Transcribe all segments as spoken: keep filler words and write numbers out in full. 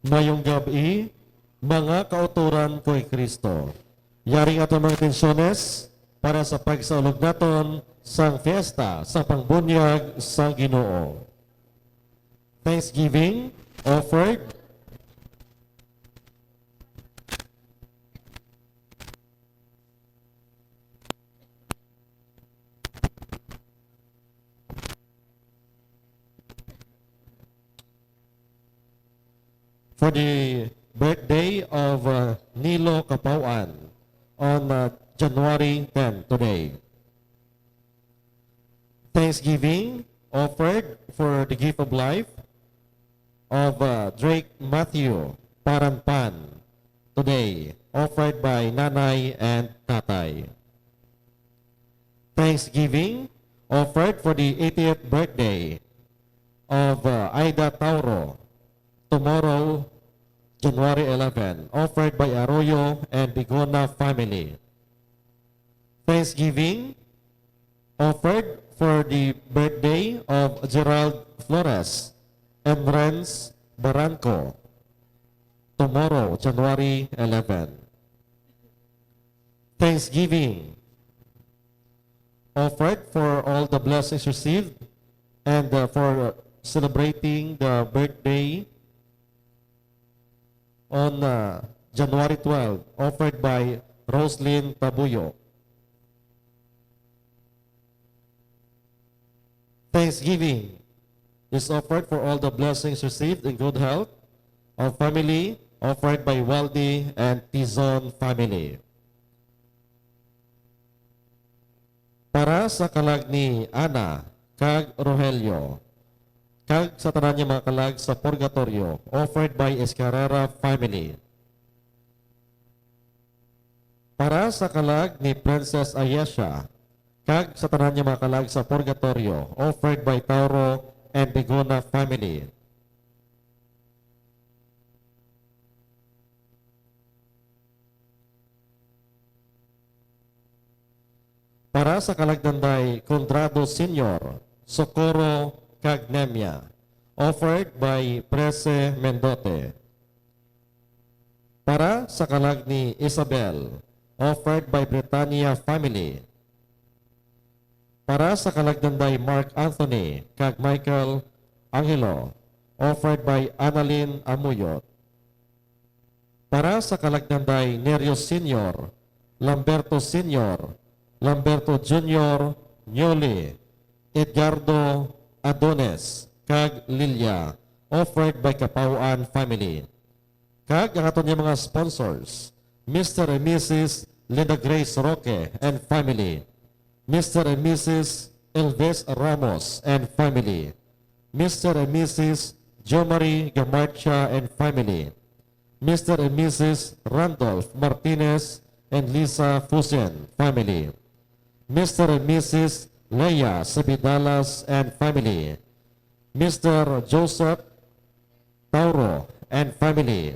Mayong gab-i, mga kautoran ko kay Kristo. Yari ang aton mga intensyones para sa pagsaulog naton sang fiesta sa pangbunyag sa Ginoo. Thanksgiving offered for the birthday of uh, Nilo Kapauan on uh, January ten, today. Thanksgiving offered for the gift of life of uh, Drake Matthew Paranpan today, offered by Nanay and Tatay. Thanksgiving offered for the eightieth birthday of uh, Aida Tauro tomorrow, January eleven, offered by Arroyo and Bigona family. Thanksgiving offered for the birthday of Gerald Flores and Renz Barranco tomorrow, January eleven. Thanksgiving offered for all the blessings received and uh, for celebrating the birthday on uh, January twelve, offered by Roslyn Tabuyo. Thanksgiving is offered for all the blessings received in good health of family, offered by Waldi and Tizon family. Para sa kalag ni Ana kag Rogelio, kag sa tanan nga mga kalag sa purgatoryo, offered by Escarrera family. Para sa kalag ni Princess Ayesha, kag sa tanan nga mga kalag sa purgatoryo, offered by Tauro and Bigona family. Para sa kalagdanday Conrado Senior, Socorro, kag Nemia, offered by Prese Mendote. Para sa kalag ni Isabel, offered by Britannia family. Para sa kalagdanday Mark Anthony kag Michael Angelo, offered by Annalyn Amuyot. Para sa kalagdanday Nerio Senior, Lamberto Senior, Lamberto Junior, Nyoli, Edgardo, Adonis, kag Lilia, offered by Kapauan family. Kag ang aton nga mga sponsors, Mister and Missus Linda Grace Roque and family, Mister and Missus Elvis Ramos and family, Mister and Missus Jomari Gamarcha and family, Mister and Missus Randolph Martinez and Lisa Fusen family, Mister and Missus Leia Sabidalas and family, Mister Joseph Tauro and family,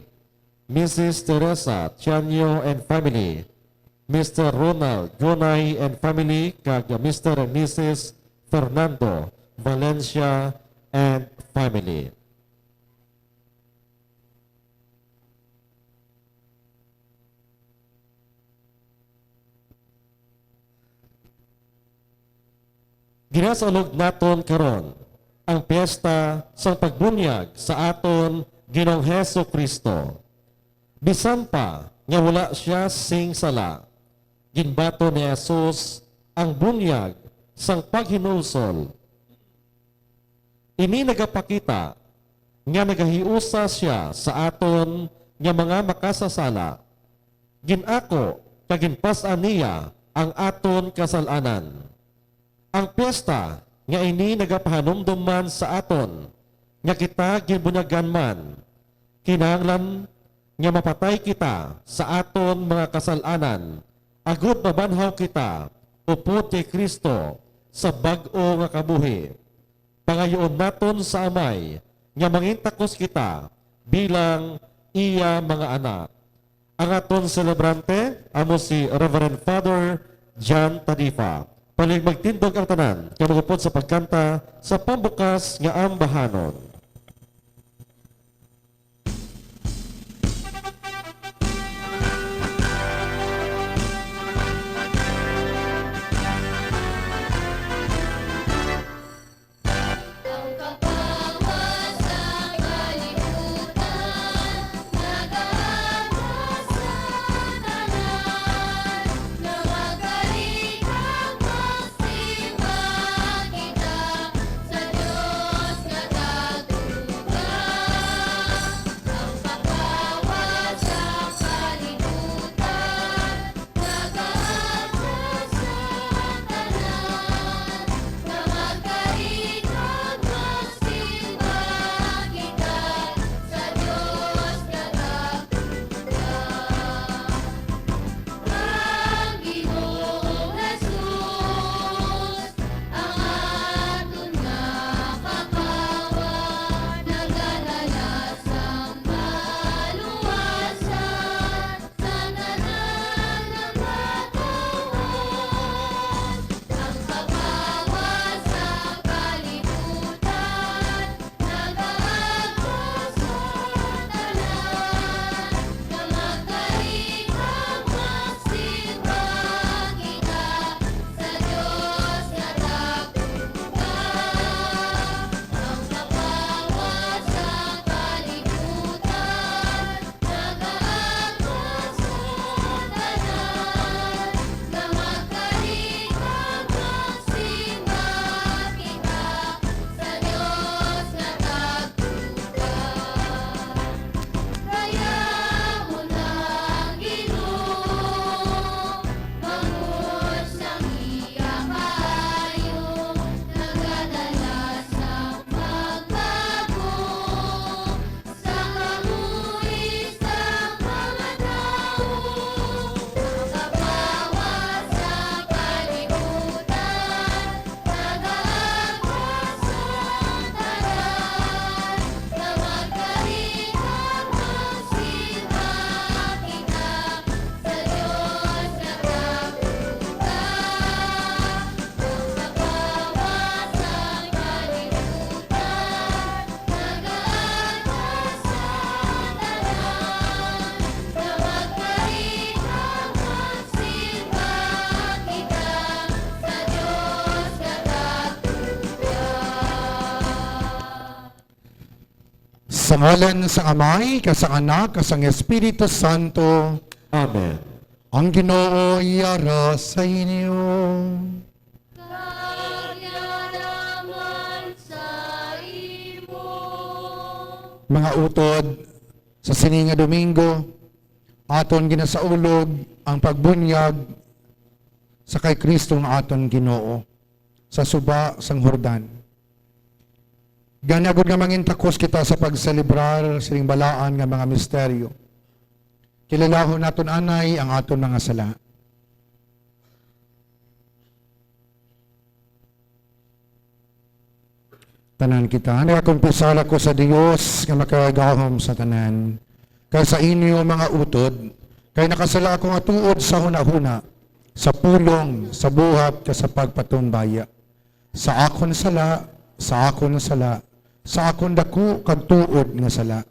Missus Teresa Tianyo and family, Mister Ronald Gonay and family, kag Mister and Missus Fernando Valencia and family. Ginasaulog naton karon ang piyesta sang pagbunyag sa aton Ginoong Jesu-Cristo. Bisan pa nga wala sia sing sala, ginbaton ni Jesus ang bunyag sang paghinulsol. Ini nagapakita nga nagahiusa sia sa aton nga mga makasasala. Gin-ako kag ginpas-an niya ang aton kasal-anan. Ang piyesta nga ini nagapahanumdom man sa aton nga kita ginbunyagan man. Kinahanglan nga mapatay kita sa aton mga kasal-anan, agod mabanhaw kita upod kay Cristo sa bag-o nga kabuhi. Pangayuon naton sa Amay nga mangintakos kita bilang iya mga anak. Ang aton selebrante amo si Reverend Father John Tadifa. Palihog magtindog ang tanan kag mag-upod sa pagkanta sa pambukas nga ambahanon. Sa ngalan sang Amay, kag sang Anak, kag sang Espiritu Santo. Amen. Ang Ginoo yara sa inyo. Kag yara man sa imo. Mga utod, sa sini nga Domingo, aton ginasaulog ang pagbunyag sa kay Cristo nga aton Ginoo sa suba sang Jordan. Gani, agod nga mangintakos kita sa pagselebrar sining balaan nga mga misteryo, kilalahon naton anay ang aton mga sala. Tanan kita. Nagakumpisal ako sa Dios nga makagagahom sa tanan, kag sa inyo, mga utod, kay nakasala ako nga tuod sa hunahuna, sa pulong, sa buhat, kag sa pagpatumbaya. Sa akon sala, sa akon sala, sa akon daku kag tuod nga sala.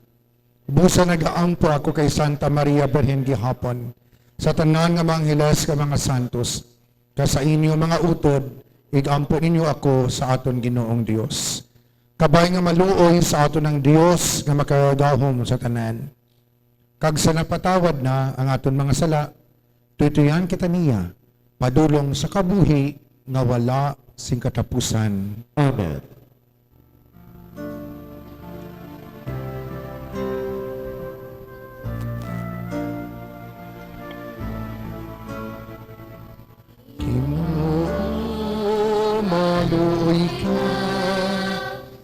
Busa nagaampo ako kay Santa Maria Birhen gihapon, sa tanan nga mga angheles kag mga santos, kag sa inyo, mga utod, ig-ampo ninyo ako sa aton Ginoong Dios. Kabay nga maluoy sa aton ang Dios nga makagagahom sa tanan. Kag sa napatawad na ang aton mga sala, tuytoyan kita niya padulong sa kabuhi nga wala sing katapusan. Amen. Ginoo, maluoy ka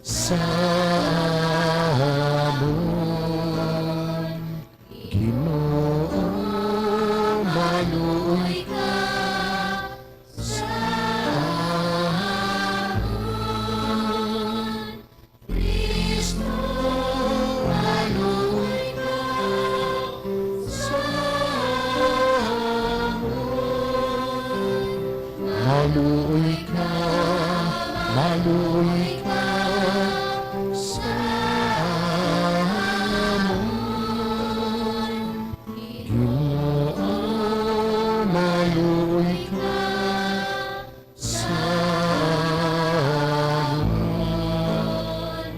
sa amon. Ginoo, maluoy ka sa amon. Cristo, maluoy ka sa amon. Maluoy ka, maluoy ka sa amon. Ginoo, maluoy ka sa amon.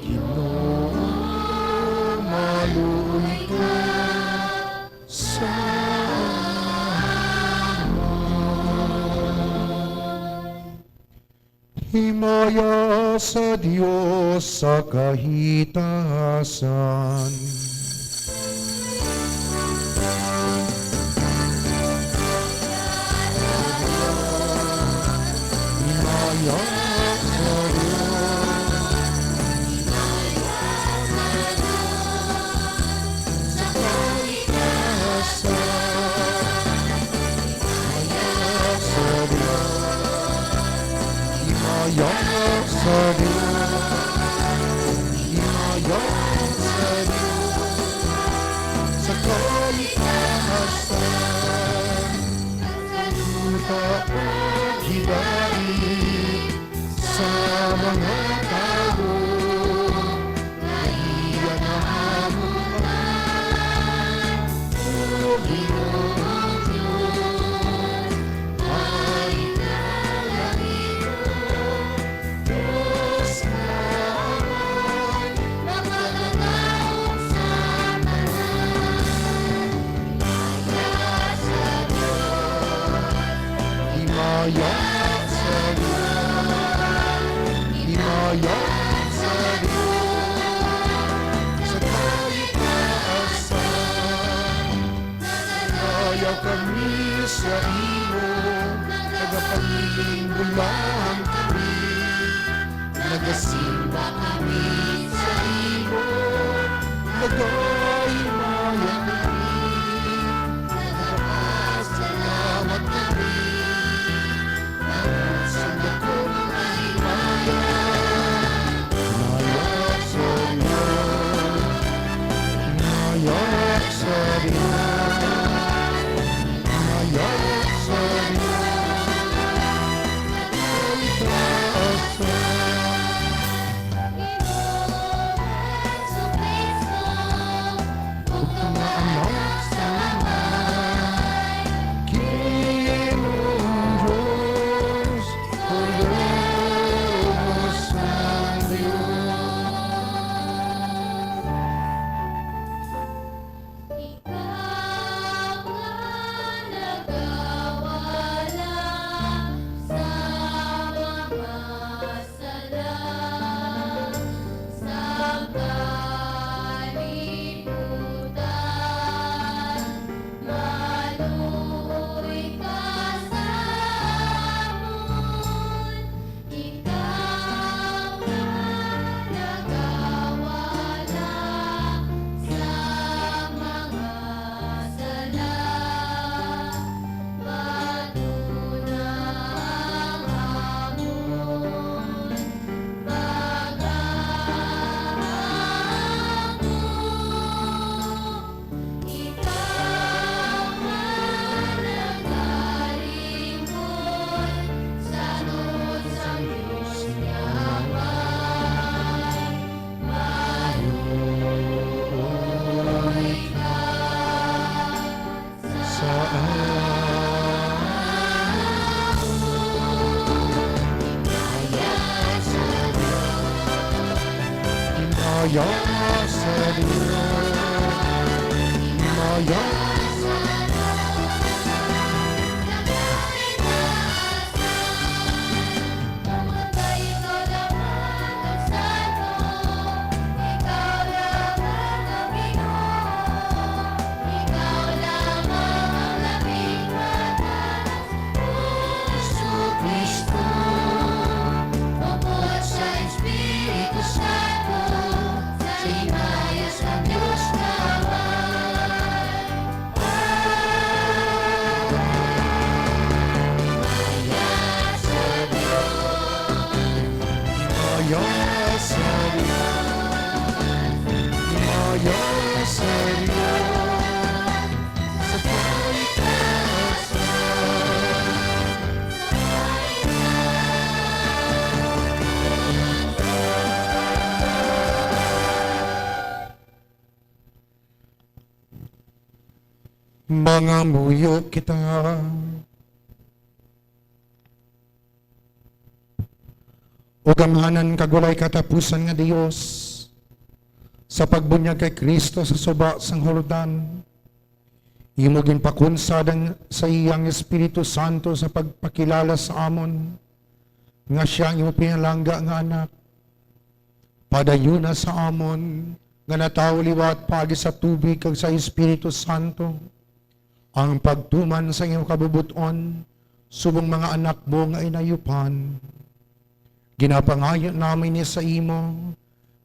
Ginoo, maluoy ka sa amon. Himaya sa Dios sa kahitasan. Himaya sa Dios. Sa kahitasan. Himaya sa Dios. Himaya sa Dios. Himaya sa Dios. Sa kahitasan. Sa duta paghidait sa mga tawo. Himaya sa Dios. Himaya sa Dios. Sa kahitaasan. Nagkadaya kami sa imo, nagapangiging bulahan kami. Nagasimba kami sa imo, nagahimaya kami, nagapasalamat kami, tungod sa dako nga himaya. Himaya sa Dios, himaya sa Dios, himaya sa Dios. Maya sa Dios, maya sa Jesu-Cristo, upod sa Espiritu Santo, sa himaya sang Dios nga Amay. Amen. Maya sa Dios, maya sa Dios, maya sa Dios. Mangamuyo kita. O gamhanan kag walay katapusan nga Dios, sa pagbunyag kay Cristo sa suba sang Jordan, imo ginpakunsad ang, sa iya ang Espiritu Santo sa pagpakilala sa amon nga sia ang imo pinalangga nga Anak. Padayuna sa amon nga natawo liwat paagi sa tubig kag sa Espiritu Santo, ang pagtuman sa imo kabubot-on subong mga anak mo nga inayupan. Ginapangayo namin ini sa imo,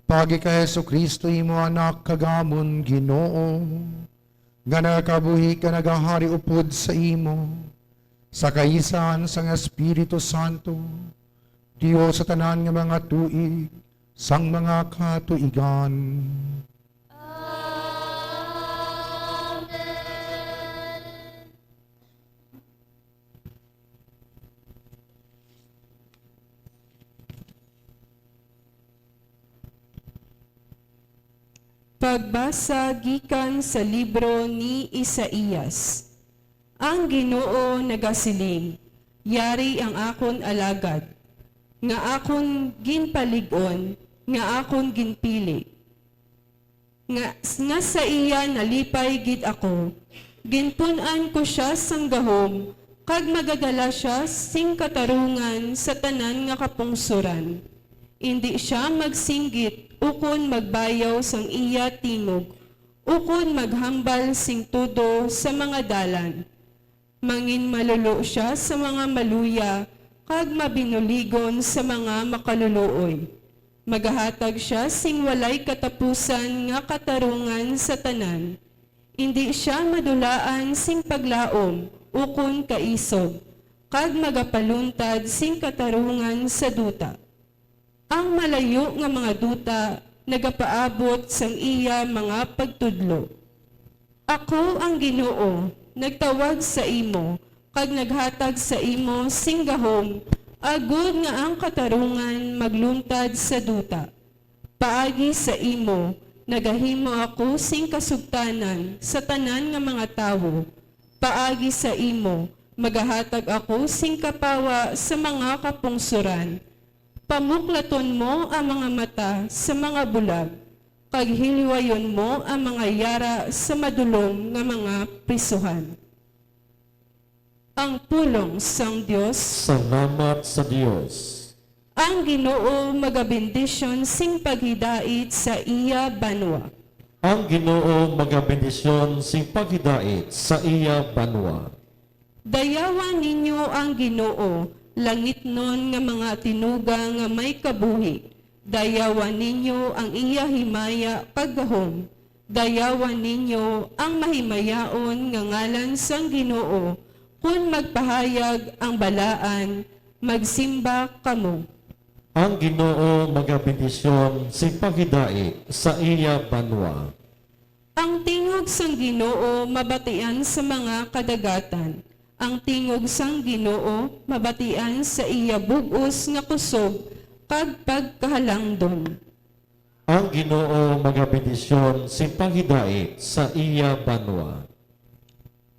paagi kay Jesu-Cristo, imo Anak kag amon Ginoo, nga nagabuhi kag nagahari upod sa imo, sa kaisahan sang Espiritu Santo, Dios sa tanan nga mga tuig, sang mga katuigan. Amen. Pagbasa gikan sa libro ni Isaias. Ang Ginoo nagasiling, "Yari ang akon alagad, nga akon ginpalig-on, nga akon ginpili, nga, nga sa iya nalipay gid ako. Ginpun-an ko sia sang gahom, kag magadala sia sing katarungan sa tanan nga kapungsoran. Indi sia magsinggit ukon magbayaw sang iya tingog, ukon maghambal sing tudo sa mga dalan. Manginmalulo sia sa mga maluya, kag mabinuligon sa mga makaluluoy. Magahatag sia sing walay katapusan nga katarungan sa tanan. Indi sia madulaan sing paglaom ukon kaisog, kag magapaluntad sing katarungan sa duta. Ang malayo nga mga duta nagapaabot sang iya mga pagtudlo. Ako ang Ginoo nagtawag sa imo kag naghatag sa imo sing gahom, agod nga ang katarungan magluntad sa duta. Paagi sa imo nagahimo ako sing kasugtanan sa tanan nga mga tawo. Paagi sa imo magahatag ako sing kapawa sa mga kapungsoran. Pamuklaton mo ang mga mata sa mga bulag, kag hiliwayon mo ang mga yara sa madulom nga mga prisuhan. Ang pulong sang Dios. Salamat sa Dios. Ang Ginoo magabendisyon sing paghidait sa iya banwa. Ang Ginoo magabendisyon sing paghidait sa iya banwa. Dayawa ninyo ang Ginoo, langitnon nga mga tinuga nga may kabuhi. Dayawa ninyo ang iya himaya kag gahom. Dayawa ninyo ang mahimayaon nga ngalan sang Ginoo. Kon magpahayag ang balaan, magsimba kamo. Ang Ginoo magabendisyon sing paghidait sa iya banwa. Ang tingog sang Ginoo mabatian sa mga kadagatan. Ang tingog sang Ginoo mabatian sa iya bug-os nga kusog kag pagkahalangdon. Ang Ginoo magabendisyon sing paghidait sa iya banwa.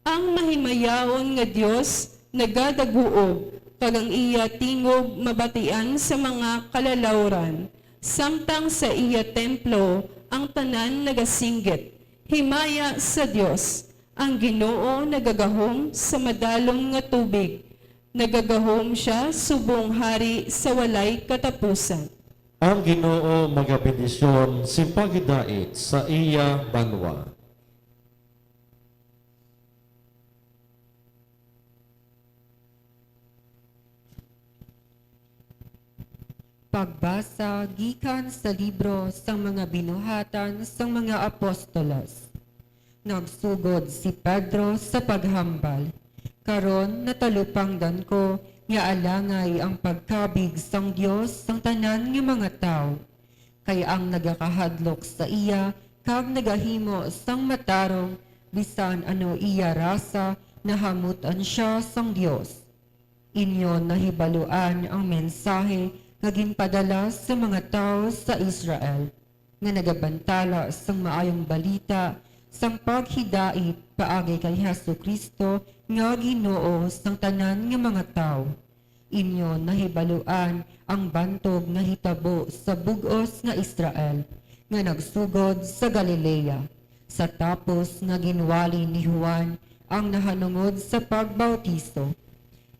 Ang mahimayaon nga Dios nagadaguob, kag ang iya tingog mabatian sa mga kalalawran. Samtang sa iya templo ang tanan nagasinggit, "Himaya sa Dios!" Ang Ginoo nagagahom sa madalom nga tubig, nagagahom sia subong hari sa walay katapusan. Ang Ginoo magabendisyon sing paghidait sa iya banwa. Pagbasa gikan sa libro sang mga Binuhatan sang mga Apostoles. Nagsugod si Pedro sa paghambal, "Karon natalupangdan ko nga alangay ang pagkabig sang Dios sang tanan nga mga tawo, kay ang nagakahadlok sa iya kag nagahimo sang matarong bisan ano iya rasa, nahamut-an sia sang Dios." Inyo nahibaluan ang mensahe nga ginpadala sa mga tawo sa Israel, nga nagabantala sang Maayong Balita sang paghidait paagi kay Jesu-Cristo nga Ginoo sang tanan nga mga tawo. Inyo nahibaluan ang bantog nga hitabo sa bug-os nga Israel nga nagsugod sa Galilea, sa tapos nga ginwali ni Juan ang nahanungod sa pagbautiso.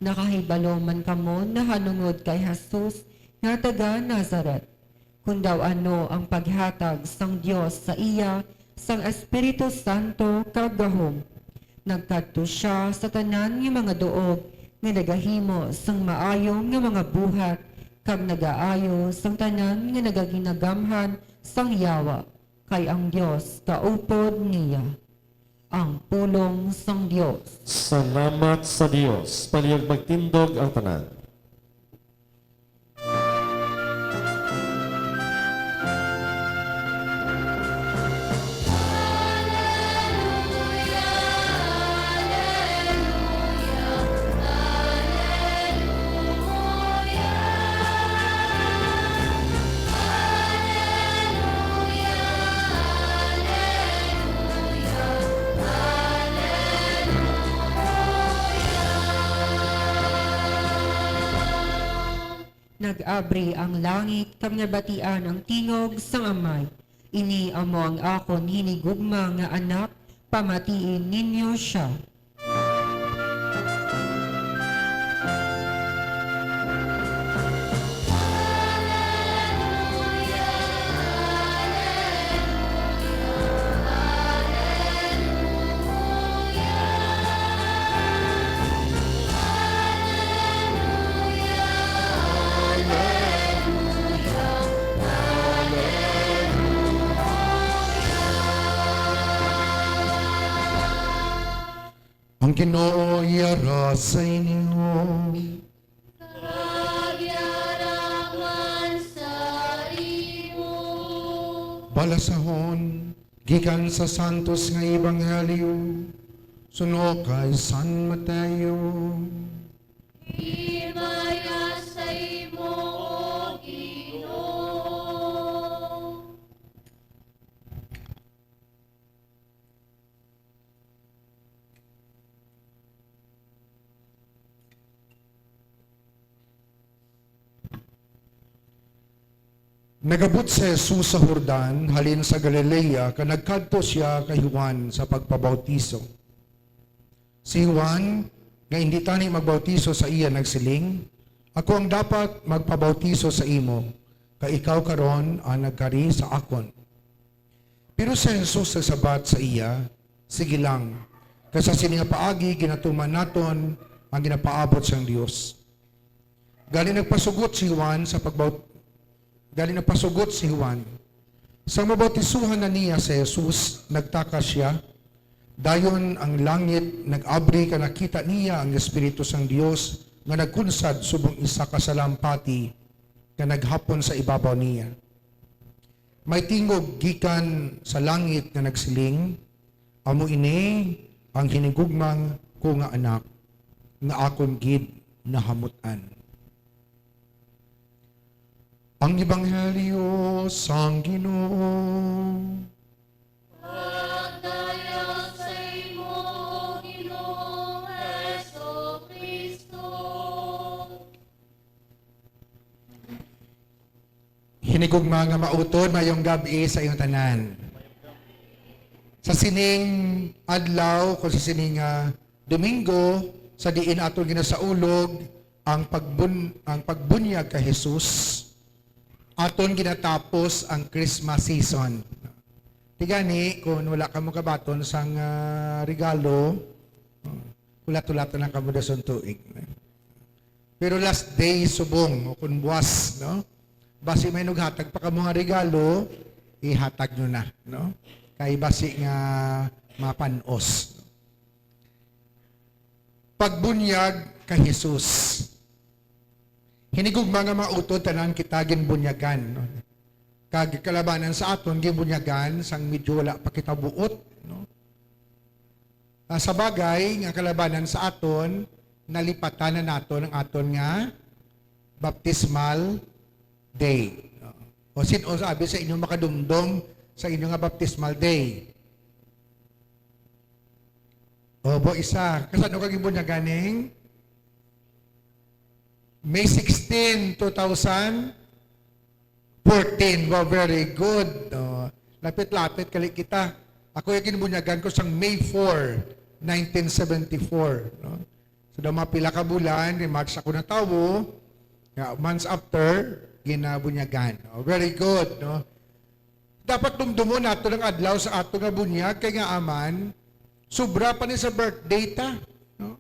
Nakahibalo man kamo nahanungod kay Jesus nga taga Nazaret, kon daw ano ang paghatag sang Dios sa iya sang Espiritu Santo kag gahom. Nagkadto sia sa tanan nga mga duog nga nagahimo sang maayo nga mga buhat, kag nagaayo sang tanan nga nagaginagamhan sang yawa, kay ang Dios kaupod niya. Ang pulong sang Dios. Salamat sa Dios. Palihog magtindog ang tanan. Nag-abri ang langit kag nabatian ang tingog sang Amay, "Ini amo ang akon hinigugma nga Anak, pamatii ninyo sia." Ang Ginoo yara sa inyo. Kag yara man sa imo. Balasahon gikan sa Santos nga Ebanghelyo suno kay San Mateo. Himaya sa imo, O Ginoo. Nagabot si Jesus sa Jordan halin sa Galilea, kag nagkadto sia kay Juan sa pagpabautiso. Si Juan, nga indi tani magbautiso sa iya, nagsiling, "Ako ang dapat magpabautiso sa imo, kay ikaw karon ang nagkari sa akon." Pero si Jesus nagsabat sa iya, "Sige lang, kay sa sini nga paagi ginatuman naton ang ginapaabot sang Dios." Gani nagpasugot si Juan sa pagbaut-, gani nagpasugot si Juan. Sang mabautisohan na niya si Jesus, nagtakas sia. Dayon ang langit nag-abri, kag nakita niya ang Espiritu sang Dios nga nagkunsad subong isa ka salampati nga naghapon sa ibabaw niya. May tingog gikan sa langit nga nagsiling, "Amo ini ang hinigugma ko nga Anak, nga akon gid nahamut-an." Ang Ebanghelyo sang Ginoo. Pagdayag sa imo, Ginoong Jesu-Cristo. Hinigugma nga mautod, mayong gab-i sa inyong tanan. Sa sining adlaw, kung sa sining, ah, Domingo, sa diin aton ginasaulog ang pagbun-, ang pagbunyag kay Jesus, aton ginatapos ang Christmas season. Ti gani, kung wala kamo kabaton sang, ah, regalo, hulat-hulatan lang kamo dason tuig. Pero last day subong, o kung buwas, no? Basi may naghatag pa kamo nga regalo, ihatag nyo na, no? Kay basi nga mapanos. Pagbunyag kay Jesus. Hinigugma nga mautod, tanan kita ginbunyagan, no? Kag kalabanan sa aton, ginbunyagan sang medyo wala pa kita buot, no? Ah, sa bagay nga kalabanan sa aton, nalipatan na naton ang aton nga baptismal day. O, sin-o sa abi sa inyo makadumdom sa inyo nga baptismal day? O, bo, isa. Kasano ka ginbunyagan ning? May sixteen, two thousand fourteen. Wow, very good. O, lapit-lapit kali kita. Ako yung ginbunyagan ko sang May four, nineteen seventy-four, no? So, daw mga pila ka bulan, kay March ako natawo, nga months after, ginabunyagan. O, very good, no? Dapat dumdumon nato ang adlaw sa ato nga bunyag, kay nga aman, sobra pa ni sa birthday ta, no?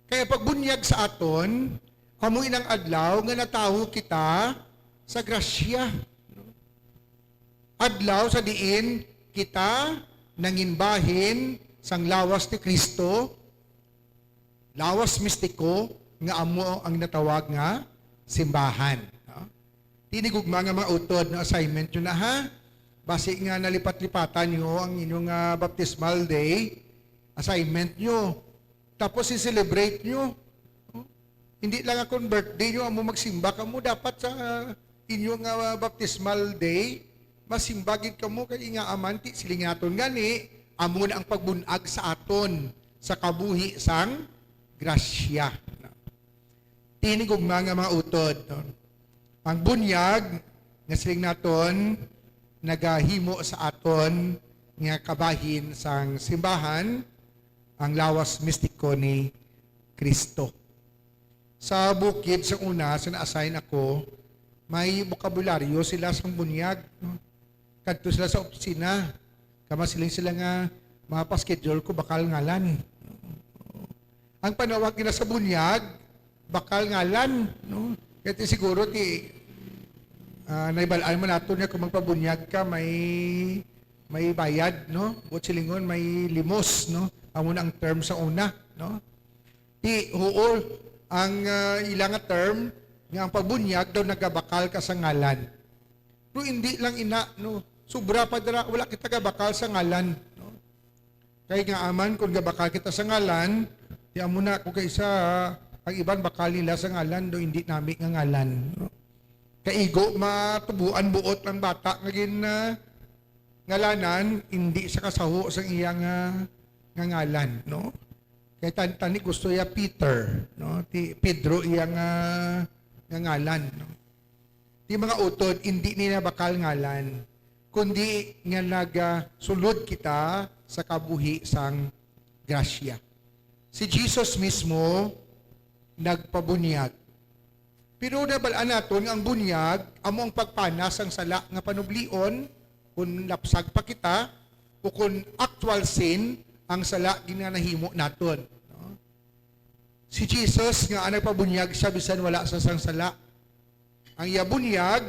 Kaya pagbunyag sa aton, amo inang adlaw nga natawo kita sa grasya, no? Adlaw sa diin kita nanginbahin sang lawas ni Cristo, lawas mistiko nga amo ang natawag nga simbahan, no? Ti hinigugma nga mautod, no, assignment nyo na, ha? Basi nga nalipat-lipatan nyo ang inyong, ah, baptismal day, assignment nyo. Tapos i-celebrate nyo. No? Hindi lang akong birthday nyo, amo magsimba kamo. Dapat sa, ah, inyong, ah, baptismal day, masimba gid kamo kay nga aman ti siling naton gani, amo na ang pagbunag sa aton sa kabuhi sang grasya. Ti hinigugma nga mautod, no? Ang bunyag nga siling naton nagahimo sa aton nga kabahin sang simbahan, ang lawas mistiko ni Cristo. Sa bukid, sa una, sa na-assign ako, may bokabularyo sila sang bunyag, no? Kadto sila sa opisina. Kay masiling sila nga, "Mapaschedule ko, bakal ngalan." Ang panawag nila sa bunyag, bakal ngalan, no? Kaya ti siguro ti, ah, naibal-an man nato niya kung magpabunyag ka, may, may bayad, no? Buot silingon, may limos, no? Amo na ang term sa una, no? Ti, huol, ang, ah, ila nga term nga ang pagbunyag daw nagabakal ka sa ngalan. Pero hindi lang ina, no? Sobra pa dira, wala kita gabakal sa ngalan, no? Kay nga aman, kung gabakal kita sa ngalan, ti amo na, kung kaisa, ang iban bakal nila sa ngalan, do hindi nami nga ngalan, no? Kaigo matubuan buot ang bata nga gin, ah, ngalanan, hindi sa kasaho sang iya nga, nga ngalan, no? Kay tan-, tani gusto iya Peter, no? Ti Pedro iya nga, nga ngalan, no? Ti mga utod, hindi nila bakal ngalan, kundi nga nagasulod kita sa kabuhi sang grasya. Si Jesus mismo nagpabunyag. Pero nabal-an naton nga ang bunyag amo ang pagpanas sang sala nga panublion, kun lapsag pa kita, o kun actual sin ang sala nga nahimo naton, no? Si Jesus nga nagpabunyag siya bisan wala sa sang sala. Ang iya bunyag,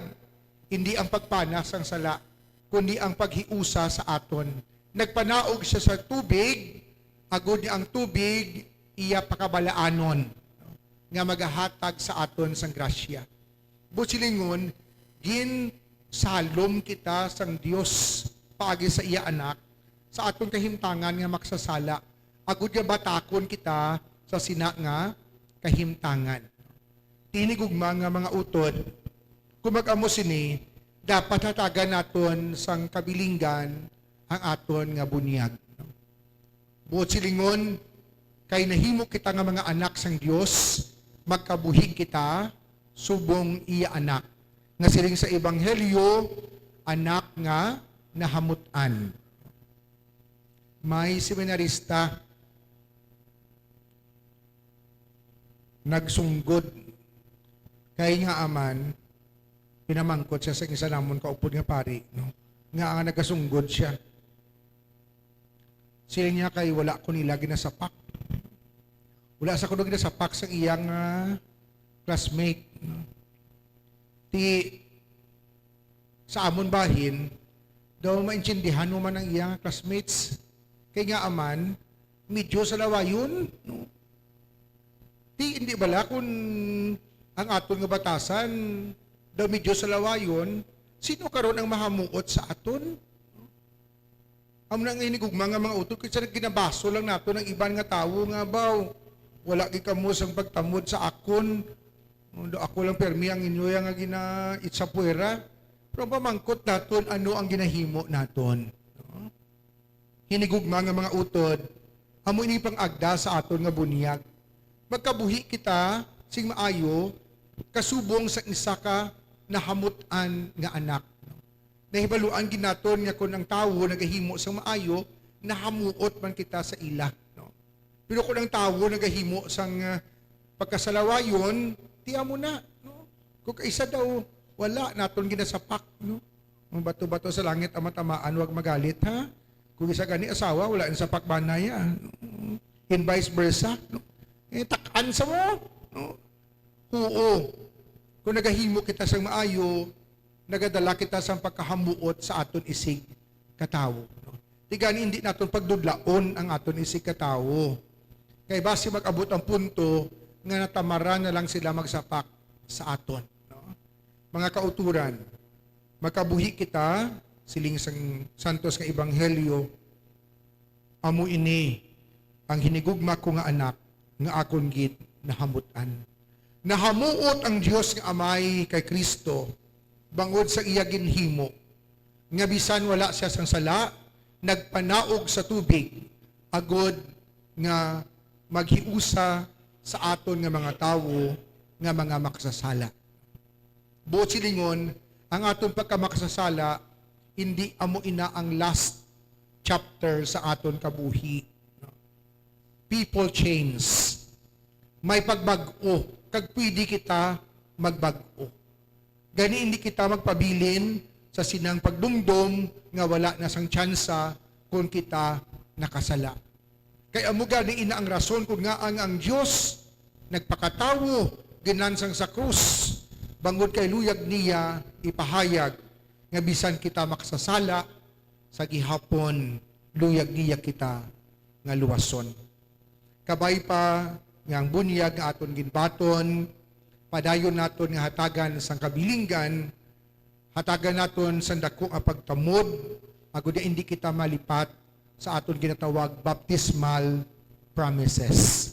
hindi ang pagpanas sang sala, kundi ang paghiusa sa aton. Nagpanaog siya sa tubig, agod nga ang tubig iya pakabalaanon nga magahatag sa aton sang grasya. Buot silingon, ginsalom kita sang Dios paagi sa iya Anak sa aton kahimtangan nga makasasala, agod nga batakon kita sa sina nga kahimtangan. Ti hinigugma nga mga utod, kung mag-amo sini, dapat hatagan naton sang kabilinggan ang aton nga bunyag. Buot silingon, kay nahimo kita nga mga anak sang Dios, magkabuhi kita subong iya anak. nga siling sa Ebanghelyo, anak nga nahamut-an. May seminarista nagsunggod kay nga aman, pinamangkot siya sa isa namon kaupod nga pari, no? Nga nga nagasunggod siya. Siling niya kay wala ko nila ginasapak. Wala sa kuno ginasapak sa iyang, ah, classmate, no? Ti, sa amon bahin, daw maintindihan mo man ang iyang classmates. Kay nga aman, medyo salawayon, no? Ti, hindi bala kun ang aton nga batasan daw medyo salawayon, sino karon ang mahamuot sa aton? Amo na ang hinigugma nga mga utod, kay sa ginabaso lang nato ang iban nga tawo nga, "Baw, wala gid kamo sang pagtamod sa akon. Daw ako lang permi ang inyo ya nga gina-, itsapuera." Pero ang pamangkot naton, ano ang ginahimo naton? No? Hinigugma nga mga utod, amo ini pang-agda sa aton nga bunyag. Magkabuhi kita sing maayo kasubong sa isa ka nahamut-an nga anak. Nahibaluan gid naton nga kon ang tawo nagahimo sang maayo, nahamuot man kita sa ila, no? Pero kon ang tawo nagahimo sang, ah, pagkasalawayon, tiya mo na, no? Kung kaisa daw, wala naton ginasapak, no? Ang bato-bato sa langit, ama-tamaan, wag magalit, ha? Kung isa gani asawa, wala ang sapak banay, ah. And vice versa, no? Eh, takan sa mo, no? Oo. Kung nagahimo kita sang maayo, nagadala kita sang pagkahamuot sa aton isig katawo, no? Ti gani, hindi naton pagdudlaon ang aton isig katawo. Kay basi mag-abot ang punto nga natamaran na lang sila magsapak sa aton, no? Mga kauturan, magkabuhi kita, siling sang santos nga ebanghelyo, "Amo ini ang hinigugma ko nga anak, nga akon gid nahamut-an." Nahamuot ang Dios nga Amay kay Cristo bangod sa iya ginhimo, nga bisan wala siya sang sala, nagpanaog sa tubig, agod nga maghiusa sa aton nga mga tawo nga mga makasasala. Buot silingon, ang aton pagkamakasasala, hindi amo ina ang last chapter sa aton kabuhi. People change. May pagbag-o, kag pwede kita magbag-o. Gani, hindi kita magpabilin sa sinang pagdumdom nga wala na sang tsansa kon kita nakasala. Kay amo gani ina ang rason kon ngaa ang, ang Dios nagpakatawo ginan sang sa krus, bangod kay luyag niya ipahayag nga bisan kita makasasala, sa gihapon luyag niya kita nga luwason. Kabay pa nga ang bunyag nga aton ginbaton, padayon naton nga hatagan sang kabilinggan, hatagan naton sang daku nga pagtamod, agod nga indi kita malipat sa aton ginatawag baptismal promises.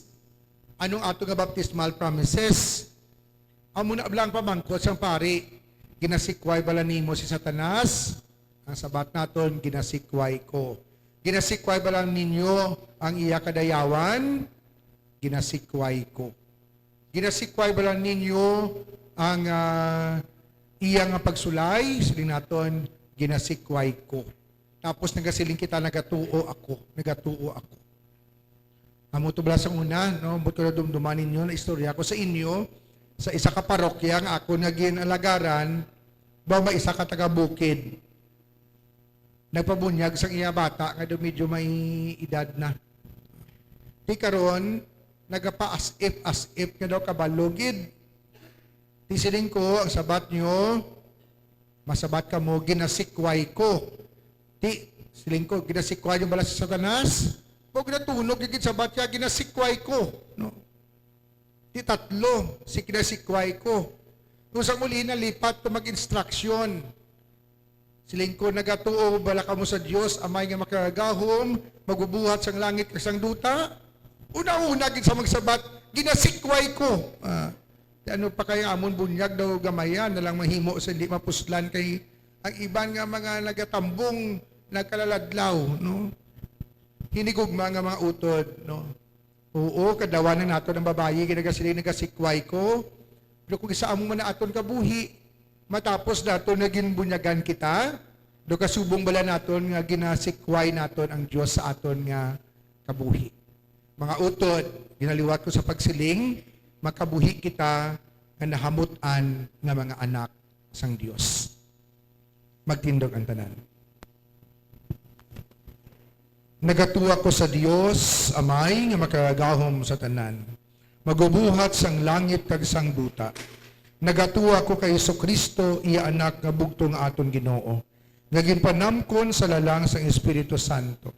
Anong ato nga baptismal promises? Amo na lang pamangkot sang pari, "Ginasikway bala nimo si Satanas?" Ang sabat naton, "Ginasikway ko." "Ginasikway bala ninyo ang iya kadayawan?" "Ginasikway ko." "Ginasikway bala ninyo ang, ah, iya nga pagsulay?" Siling naton, "Ginasikway ko." Tapos nagasiling kita, "Nagatuo ako, nagatuo ako." Amo to bala sang una, no? Ambot ko nadumduman ninyo, naistorya ko sa inyo, sa isa ka parokya nga ako nga ginalagaran, ba, may isa ka taga-bukid. Nagpabunyag sang iya bata nga daw medyo may edad na. Ti karon, nagapa-as if, as if nga daw kabalo gid. Ti siling ko, ang sabat nyo, masabat kamo, "Ginasikway ko." Ti, siling ko, "Ginasikway nyo bala si Satanas?" O ginatunog, gid sabat niya, "Ginasikway ko." No? Ti tatlo, si "Ginasikway ko." Kung sa muli, nalipat to mag-instruction. Siling ko, "Nagatuo bala kamo sa Dios, Amay nga makagagahom, magbubuhat sang langit kag sang duta?" Una-una gid sa magsabat, "Ginasikway ko." Ah, di ano pa kaya amon bunyag daw gamaya na lang mahimo sa hindi mapuslan kay ang iban nga mga nagatambong nagkalaladlaw, no? Hinigugma nga mga utod, no? Oo, kadawanan naton ang babayi, ginagasiling, "Nagasikway ko." Pero kung isa amo man na aton kabuhi, matapos naton nga ginbunyagan kita, do kasubong bala naton nga ginasikway naton ang Dios sa aton nga kabuhi. Mga utod, ginaliwat ko sa pagsiling, makabuhi kita nga nahamut-an nga mga anak sang Dios. Magtindog ang tanan. Nagatuo ako sa Dios, Amay nga makagagahom sa tanan, magubuhat sang langit kag sang duta. Nagatuo ako kay Jesu-Cristo, iya Anak nga bugtong nga aton Ginoo, nga ginpanamkon sa lalang sang Espiritu Santo.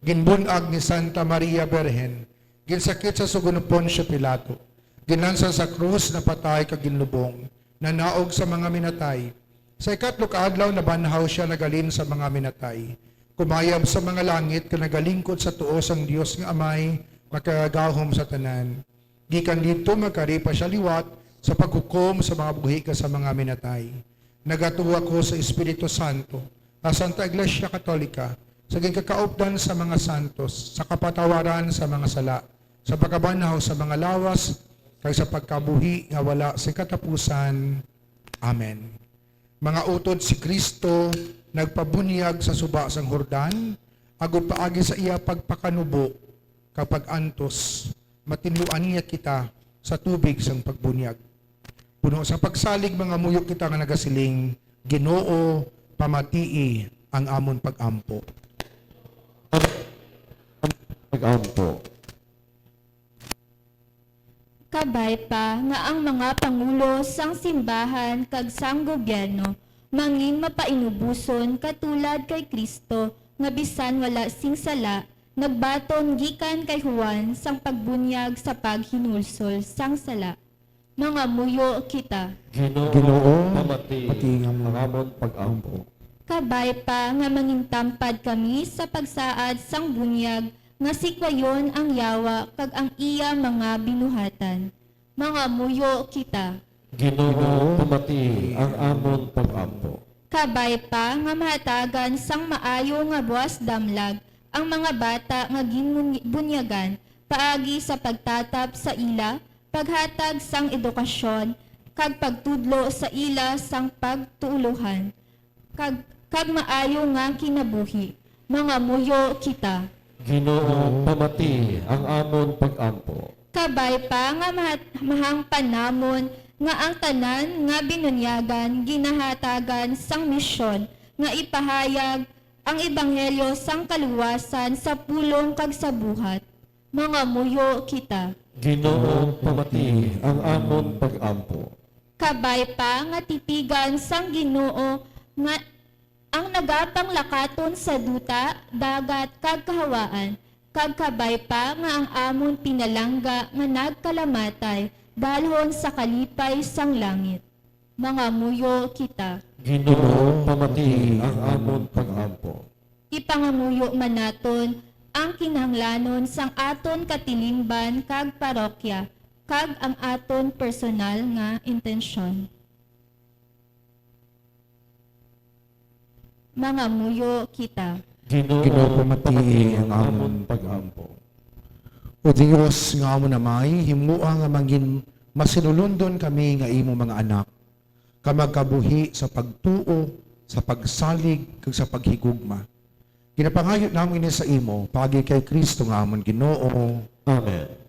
Ginbun-ag ni Santa Maria Birhen, ginsakit sa sugo ni Poncio Pilato, ginlansa sa krus, napatay kag ginlubong, nanaog sa mga minatay. Sa ikatlo ka adlaw nabanhaw sia, naghalin sa mga minatay. Kumayab sa mga langit kag nagalingkod sa tuo sang Dios nga Amay, makagagahom sa tanan. Gikan didto magkari pa sia liwat sa paghukom sa mga buhi kag sa mga minatay. Nagatuo ako sa Espiritu Santo, sa Santa Iglesia Katolika, sa ginkakaupdan sa mga santos, sa kapatawaran sa mga sala, sa pagkabanhaw sa mga lawas, kag sa pagkabuhi nga wala sing katapusan. Amen. Mga utod, si Cristo nagpabunyag sa suba sang Jordan, agod paagi sa iya pagpakanubo kag pag-antos, matinluan niya kita sa tubig sang pagbunyag. Puno sa pagsalig, mangamuyo kita nga nagasiling, "Ginoo, pamatii ang amon pag-ampo." Pag-ampo. Kabay pa nga ang mga pangulo sang simbahan kag sang gobyerno mangin mapainuboson katulad kay Cristo, nga bisan wala sing sala, nagbaton gikan kay Juan sang pagbunyag sa paghinulsol sang sala. Mangamuyo kita. Ginoo, Ginoo, pamati pati nga ang amon pag-ampo. Kabay pa nga mangintampad kami sa pagsaad sang bunyag nga sikwayon ang Yawa kag ang iya mga binuhatan. Mangamuyo kita. Ginoo, pamati ang amon pag-ampo. Kabay pa nga mahatagan sang maayo nga buas damlag ang mga bata nga ginbunyagan paagi sa pagtatap sa ila, paghatag sang edukasyon, kag pagtudlo sa ila sang pagtuulohan, kag, kag maayo nga kinabuhi. Mangamuyo kita. Ginoo, pamati ang amon pag-ampo. Kabay pa nga mahat-, mahangpan namon nga ang tanan nga binunyagan ginahatagan sang misyon nga ipahayag ang ebanghelyo sang kaluwasan sa pulong kag sa buhat. Mangamuyo kita. Ginoo, pamati ang amon pag-ampo. Kabay pa nga tipigan sang Ginoo nga ang nagapanglakaton sa duta, dagat, kag kahawaan, kag kabay pa nga ang amon pinalangga nga nagkalamatay dalhon sa kalipay sang langit. Mangamuyo kita. Ginoo, pamati ang amon pag-ampo. Ipangamuyo man naton ang kinahanglanon sang aton katilingban kag parokya, kag ang aton personal nga intensyon. Mangamuyo kita. Ginoo, Ginoo, pamati ang amon pag-ampo. O Dios nga amon Amay, himoa nga mangin masinulundon kami nga imo mga anak, ka magkabuhi sa pagtuo, sa pagsalig, kag sa paghigugma. Ginapangayo namon ini sa imo, paagi kay Cristo nga amon Ginoo. Amen.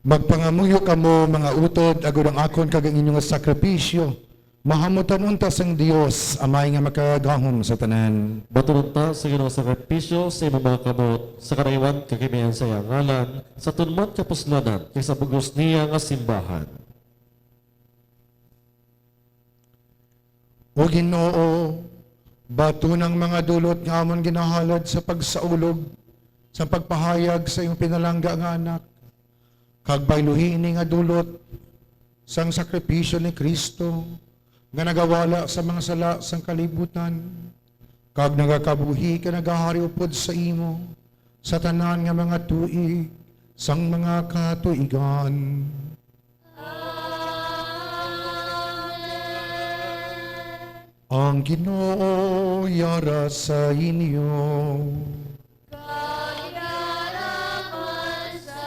Magpangamuyo kamo, mga utod, agod ang akon kag ang inyo nga sakripisyo mahamutan unta sang Dios, Amay nga makagagahom sa tanan. Batunon ta sa Ginoo ang sakripisyo sa imong mga kamot, sa karaywan kag kamian sa iya ngalan, sa tunmon kapuslanan kag sa bug-os niya nga simbahan. O Ginoo, baton ang mga dulot nga amon ginahalad sa pagsaulog sa pagpahayag sa imong pinalangga nga Anak, kag bayluhi ini nga dulot sang sakripisyo ni Cristo nga nagawala sa mga sala sang kalibutan, kag nagakabuhi kag nagahari upod sa imo sa tanan nga mga tuig sang mga katuigan. Ang Ginoo yara sa inyo. Kag yara man sa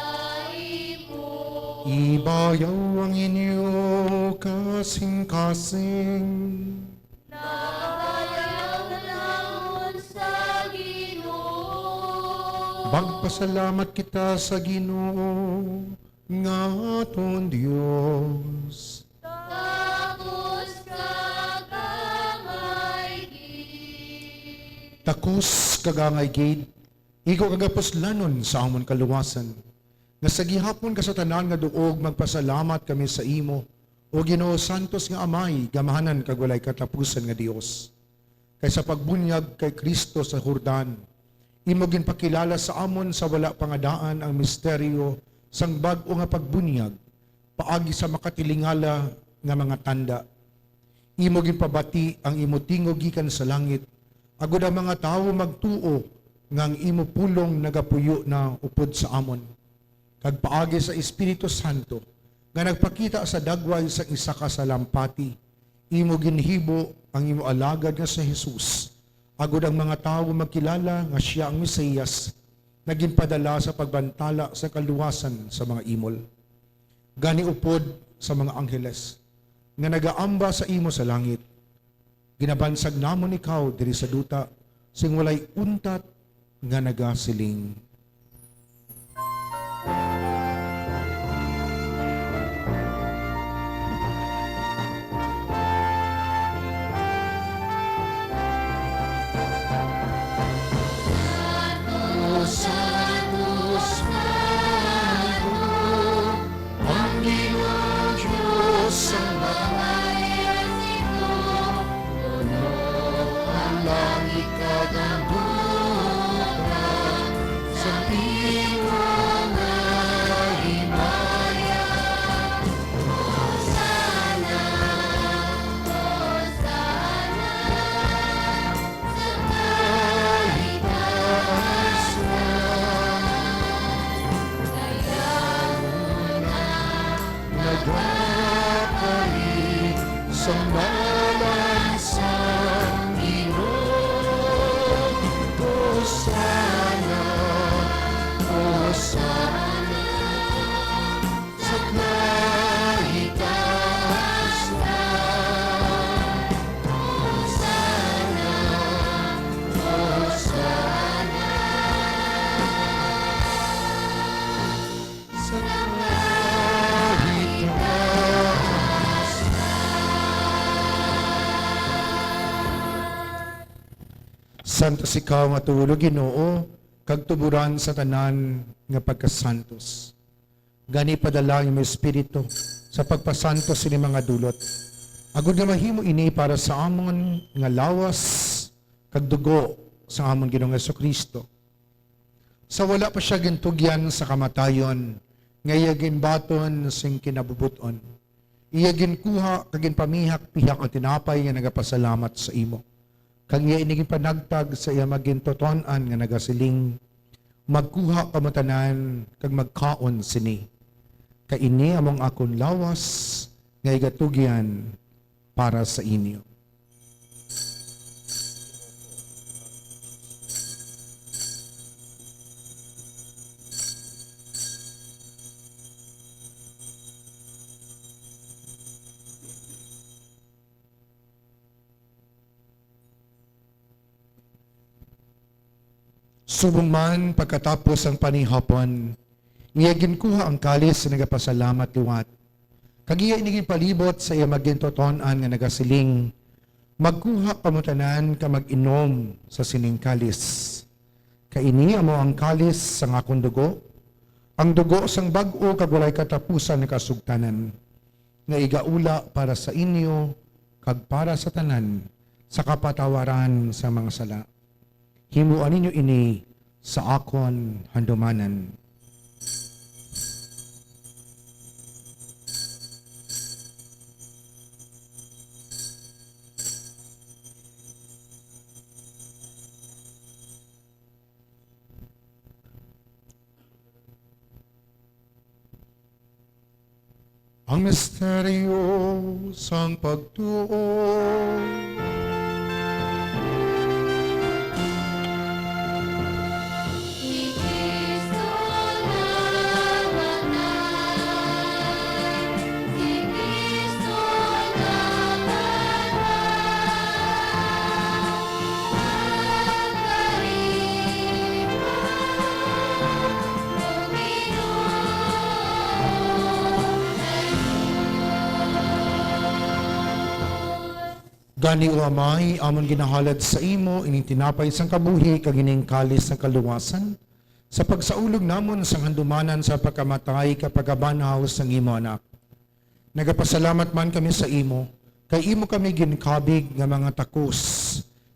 imo. Ibayaw ang inyo kasing-kasing. Nabayaw namon sa Ginoo. Magpasalamat kita sa Ginoo nga aton Dios. Takos kag angay gid. Takos kag angay gid, igo kag kapuslanon sa amon kaluwasan, nga sa gihapon kag sa tanan nga duog magpasalamat kami sa imo, O Ginoo, santos nga Amay, gamhanan kag walay katapusan nga Dios. Kay sa pagbunyag kay Cristo sa Jordan, imo ginpakilala sa amon sa wala pa nga daan ang misteryo sang bag-o nga pagbunyag paagi sa makatilingala nga mga tanda. Imo ginpabati ang imo tingog gikan sa langit, agod ang mga tawo magtuo nga ang imo pulong nagapuyo na upod sa amon. Kag paagi sa Espiritu Santo nga nagpakita sa dagway sang isa ka salampati, imo ginhibo ang imo alagad nga si Jesus, agod ang mga tawo magkilala nga sia ang Mesias, nga ginpadala sa pagbantala sa kaluwasan sa mga imol. Gani upod sa mga angheles nga nagaamba sa imo sa langit, ginabansag namon ikaw diri sa duta sing walay untat nga nagasiling: Santo, santo, santo, ang Ginoo Dios sang mga ehersito. Puno ang langit kag ang duta sang imo nga himaya. Hosanna, Hosanna sa kahitaasan. Dayanon ang nagakari sa ngalan sang Ginoo. Hosanna, Hosanna sa kahitaasan. Hosanna, Hosanna sa kahitaasan. Santos ikaw nga tulo, Ginoo, kag tuboran sa tanan nga pagkasantos. Gani, padala ang imong Espiritu sa pagpasantos sini mga dulot, agod nga mahimo ini para sa amon nga lawas kag dugo sa amon Ginoong Jesu-Cristo. Sa wala pa sia gintugyan sa kamatayon, nga iya ginbaton sing kinabubot-on, iya ginkuha kag ginpamihak-pihak ang tinapay nga nagapasalamat sa imo, kag iya ini ginpanagtag sa iya magintuton-an nga nagasiling: Magkuha kamo tanan kag magkaon sini, kay ini amo ang akon lawas nga igatugyan para sa inyo. Subong man pagkatapos sang panihapon, Iya ginkuha ang kalis, nagapasalamat liwat, kag iya ini ginpalibot sa iya mga gintuton-an nga nagasiling, "Magkuha kamo tanan kag mag-inom sa sining kalis. Kay ini amo ang kalis sang akon dugo, ang dugo sang bag-o kag walay katapusan nga kasugtanan, nga igaula para sa inyo kag para sa tanan sa kapatawaran sa mga sala. Himoa ninyo ini sa akon handumanan." Ang misteryo sang pagtuo. Gani, O Amay, amon ginahalad sa imo ining tinapay sang kabuhi kag ining kalis sang kaluwasan, sa pagsaulog namon sang handumanan sa pagkamatay kag pagkabanhaw sang imo Anak. Nagapasalamat man kami sa imo, kay imo kami ginkabig nga mga takos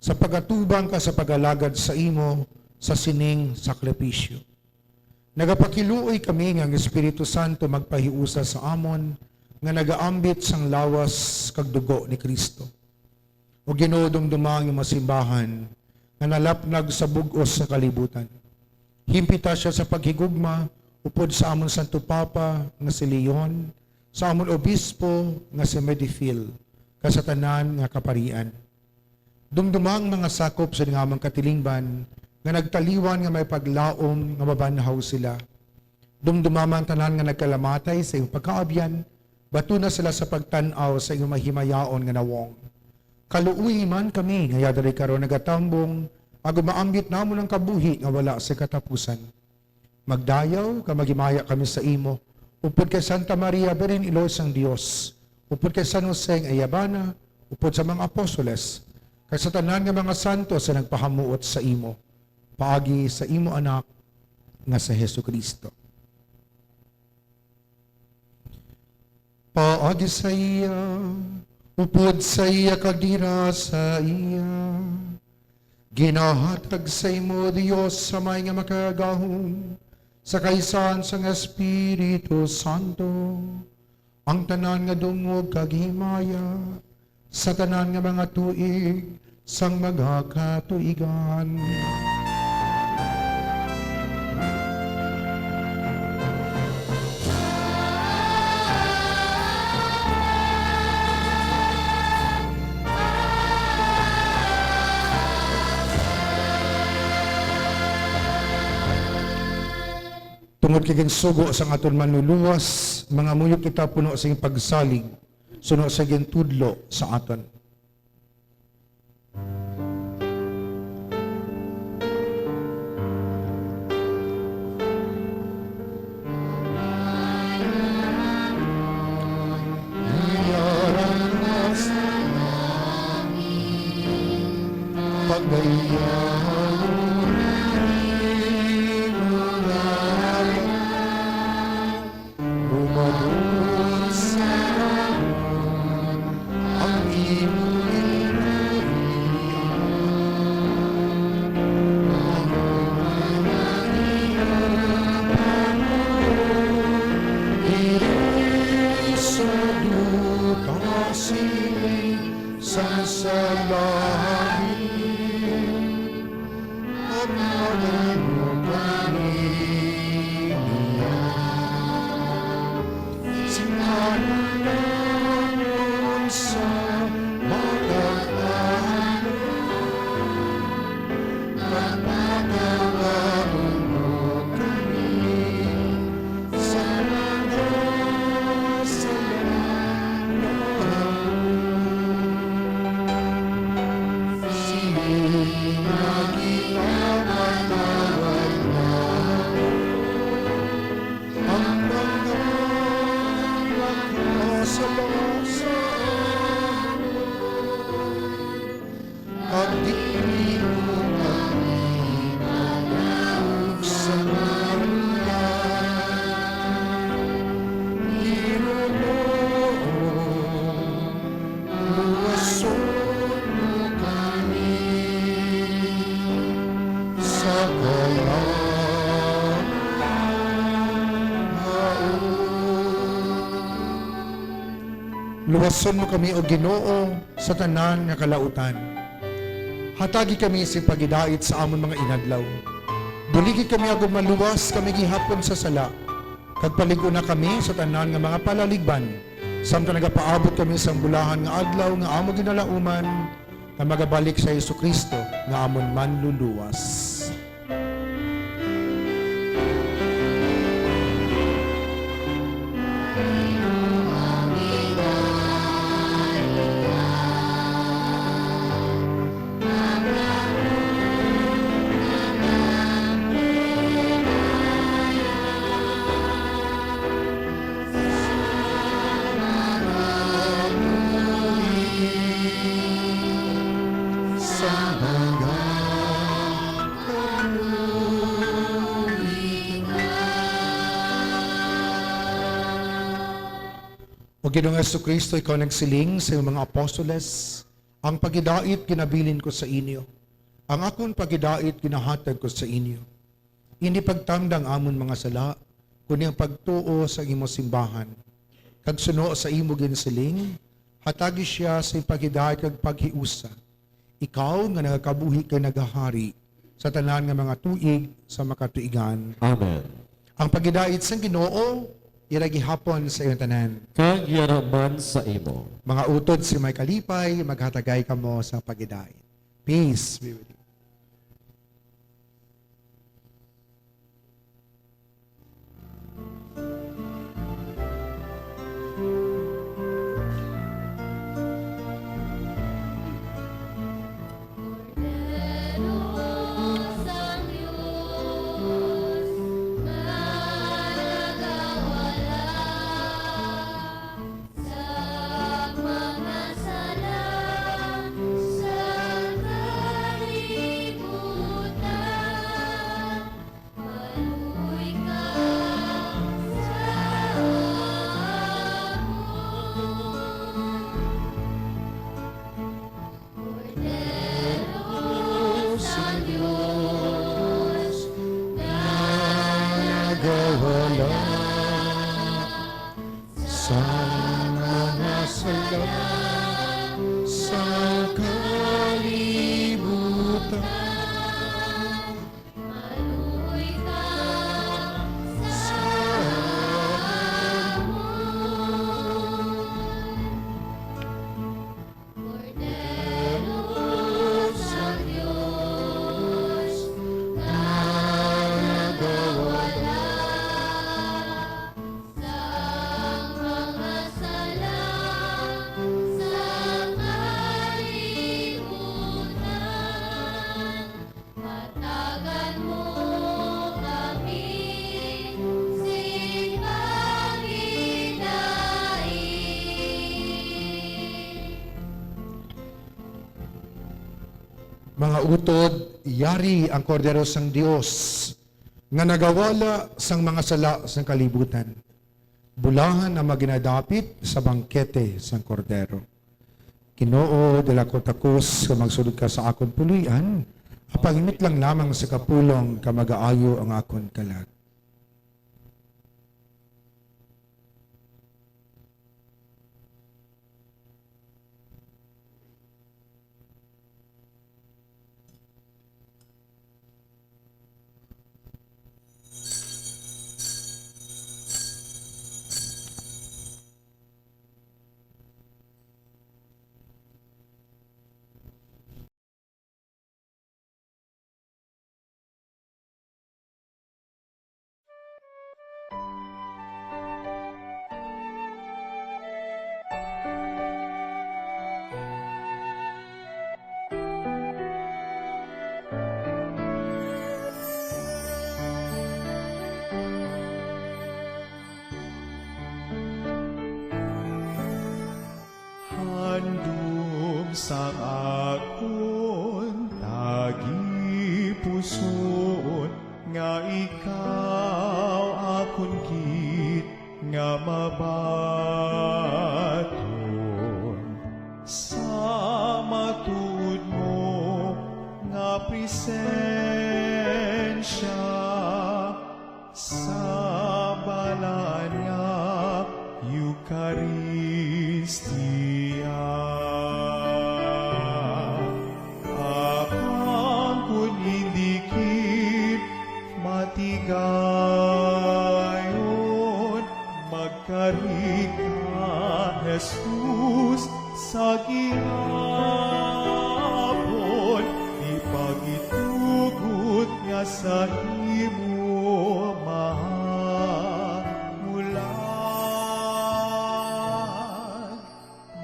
sa pagatubang kag sa pag-alagad sa imo sa sining sakripisyo. Nagapakiluoy kami nga ang Espiritu Santo magpahiusa sa amon nga nagaambit sang lawas kag dugo ni Cristo. O Ginoo, dumduma ang imong simbahan nga nalapnag sa bug-os nga kalibutan. Himpita sia sa paghigugma upod sa amon Santo Papa nga si Leon, sa amon Obispo nga si Medifil, kag sa tanan nga kaparian. Dumduma ang mga sakop sa amon katilingban nga nagtaliwan nga may paglaom nga mabanhaw sila. Dumduma man ang tanan nga nagkalamatay sa iyong pagkaabyan, batuna sila sa pagtan-aw sa iyong mahimayaon nga nawong. Kaluoyi man kami nga yadari karon nagatambong, agod maambit namon ang kabuhi nga wala sa katapusan. Magdayaw kag maghimaya kami sa imo, upod kay Santa Maria, Birhen Iloy sang Dios, upod kay San Jose nga iya bana, upod sa mga apostoles, kag sa tanan nga mga santos nga nagpahamuot sa imo, paagi sa imo Anak nga si Jesu-Cristo. Paagi sa iya, upod sa iya, kag dira sa iya, ginahatag sa imo, Dios Amay nga Makagagahom, sa kaisahan sang Espiritu Santo, ang tanan nga dungog kag himaya, sa tanan nga mga tuig sang mga katuigan. Tungod kay ginsugo sang aton Manluluwas, mangamuyo kita puno sing pagsalig suno sa gintudlo sa aton. Umabot sa amon ang imo gingharian. Ang mga ginharian diri sa duta sini sang sa langit. Pagpadayon kami niya. Sing kaluy-an sa matag-ayo, pagpatawaron mo kami sa mga kasalanan. Sini nga ginapatawad namon Luwason mo kami, O Ginoo, sa tanan nga kalautan. Hatagi kami sing paghidait sa amon mga inadlaw. Buligi kami agod maluwas kami gihapon sa sala, kag palig-una kami sa tanan nga mga palaligban, samtang nagapaabot kami sang bulahan nga adlaw nga amon ginalauman, nga magabalik si Jesu-Cristo nga amon Manluluwas. Sa mga kaluoy ka. O Ginoong Jesu-Cristo, ikaw nagsiling sa imong mga apostoles, "Ang paghidait ginabilin ko sa inyo, ang akon paghidait ginahatag ko sa inyo." Indi pagtangda ang amon mga sala, kundi ang pagtuo sa imo simbahan. Kag suno sa imo ginsiling, hatagi sia sing paghidait kag paghiusa. Ikaw nga nagakabuhi kag nagahari sa tanan nga mga tuig sa makatuigan. Amen. Ang paghidait sang Ginoo, yara gihapon sa inyong tanan. Kag yara man sa imo. Mga utod sa may kalipay, maghatagay kamo sa paghidait. Peace be with you. Cordero sang Dios, nga nagawala sa mga sala sa kalibutan. Maluoy ka sa amon. Cordero sang Dios, nga nagawala sa mga sala sa kalibutan. Maluoy ka sa amon. Cordero sang Dios, nga nagawala sang mga sala sa kalibutan. Hatagan mo kami sing paghidait. Mga utod, yari ang Kordero sang Dios, nga nagawala sang mga sala sang kalibutan. Bulahan ang mga ginadapit sa bangkete sang Kordero. Ginoo, dala ko takos nga magsulod ka sa akon puloy-an, apang imitlang lamang sa kapulong ka magaayo ang akon kalag. Handom sang akon tagipusoon, nga ikaw akon gid nga mabaton sa matuod mo nga presensya. Sa balaan nga Eucharistia. Sa imo mahamulan,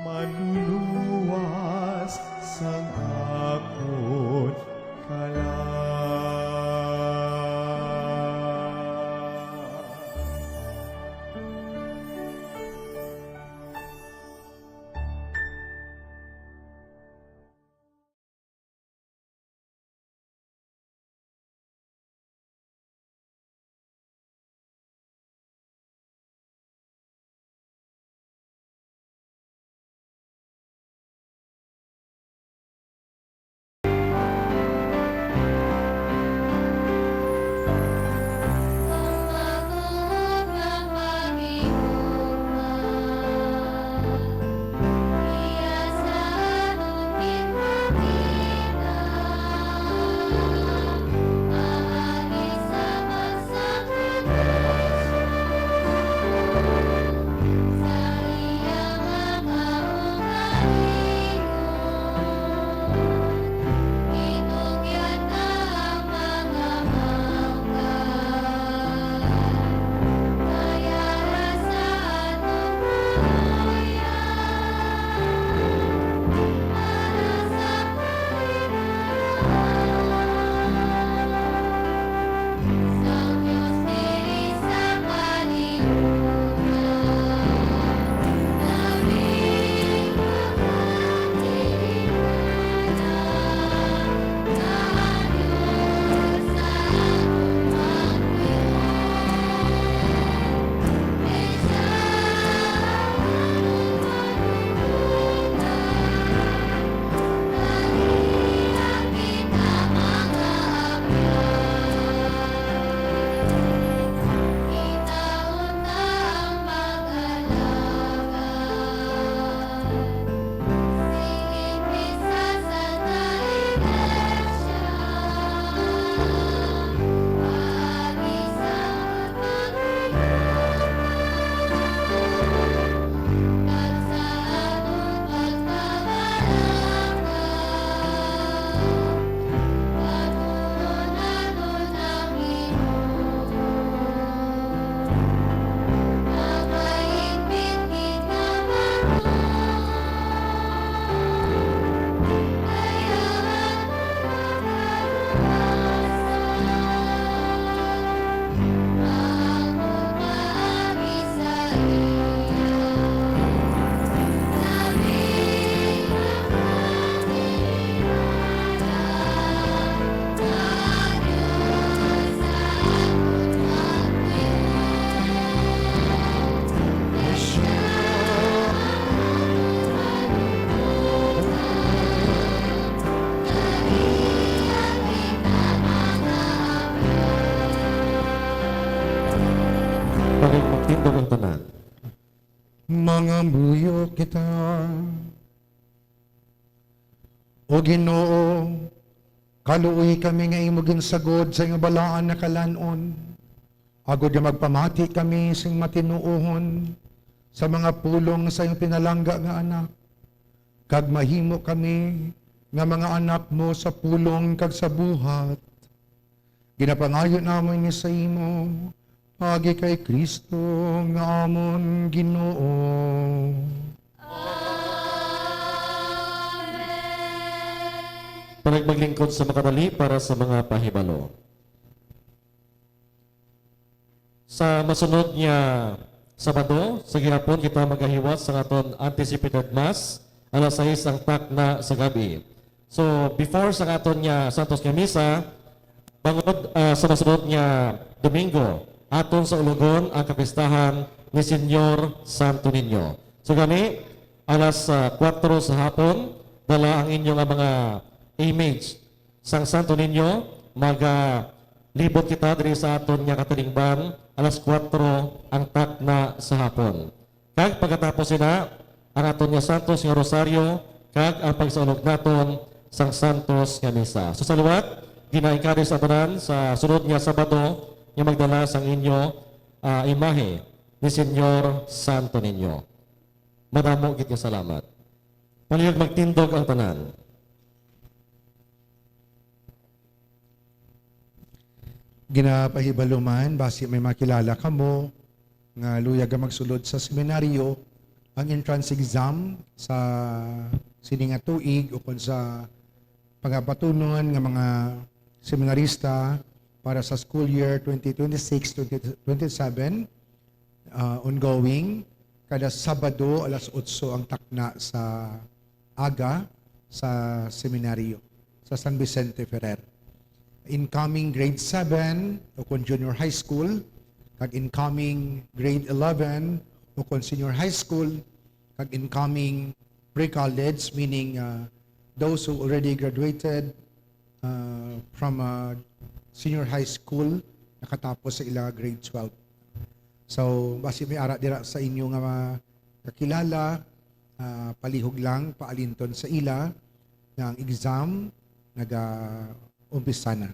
manluluwas sang akon kalag. Pwede magtindog ang tanan. Mangamuyo kita. O Ginoo, kaluoy kami nga imo ginsagod sa imo balaan nga kalan-on, agod nga magpamati kami sing matinuohon sa mga pulong sa imo pinalangga nga Anak, kag mahimo kami nga mga anak mo sa pulong kag sa buhat. Ginapangayo namon ini sa imo, paagi kay Cristo nga amon Ginoo. Amen. Panagmaglingkod sa makadali para sa mga pahibalo. Sa masunod nga Sabado, sa gihapon, kita magahiwat sa aton anticipated Mass, alas sais ang takna sa gab-i. So, before sa aton nga Santos nga Misa, bangod, ah, sa masunod nga Domingo, aton sa ulugon ang kapistahan ni Señor Santo Niño. So, gani, alas, ah, kuwatro sa hapon, dala ang inyo nga mga image sang Santo Niño, magalibot kita diri sa aton nga katilingban, alas kuwatro ang takna sa hapon. Kag pagkatapos sina, ang aton nga Santos nga Rosario, kag ang pagsaulog naton sang Santos nga Misa. So, sa liwat, gina-encourage sa tanan sa sunod nga Sabado nga magdala sang inyo, ah, imahe ni Señor Santo Niño. Madamo gid nga salamat. Palihog magtindog ang tanan. Ginapahibalo man, basi may makilala kamo nga luyag nga magsulod sa seminaryo, ang entrance exam sa sini nga tuig ukon sa pagabatunon nga mga seminarista para sa school year twenty twenty-six, twenty twenty-seven, ah, ongoing, kada Sabado alas otso ang takna sa aga sa seminaryo sa San Vicente Ferrer. Incoming grade seven ukon junior high school, kag incoming grade eleven ukon senior high school, kag incoming pre-college, meaning, ah, those who already graduated, ah, from, ah, senior high school, nakatapos sa ila grade twelve. So, basi may ara dira sa inyo nga mga kakilala, ah, palihog lang, paalinton sa ila nga ang exam naga-umpisa na.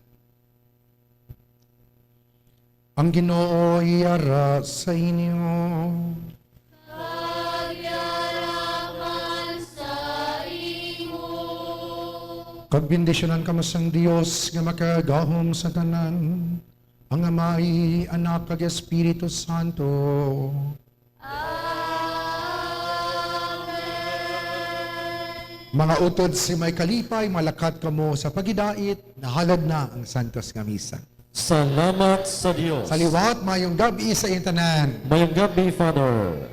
Ang Ginoo iyara sa inyo. Kag iyara man sa imo. Kag bendisyonan kamo sang Dios nga makagahom sa tanan, ang Amay, Anak, kag Espiritu Santo. Amen. Mga utod sa may kalipay, malakat kamo sa paghidait, nahalad na ang santos nga misa. Salamat sa Dios. Sa liwat, mayong gab-i sa inyo tanan. Mayong gab-i, Father.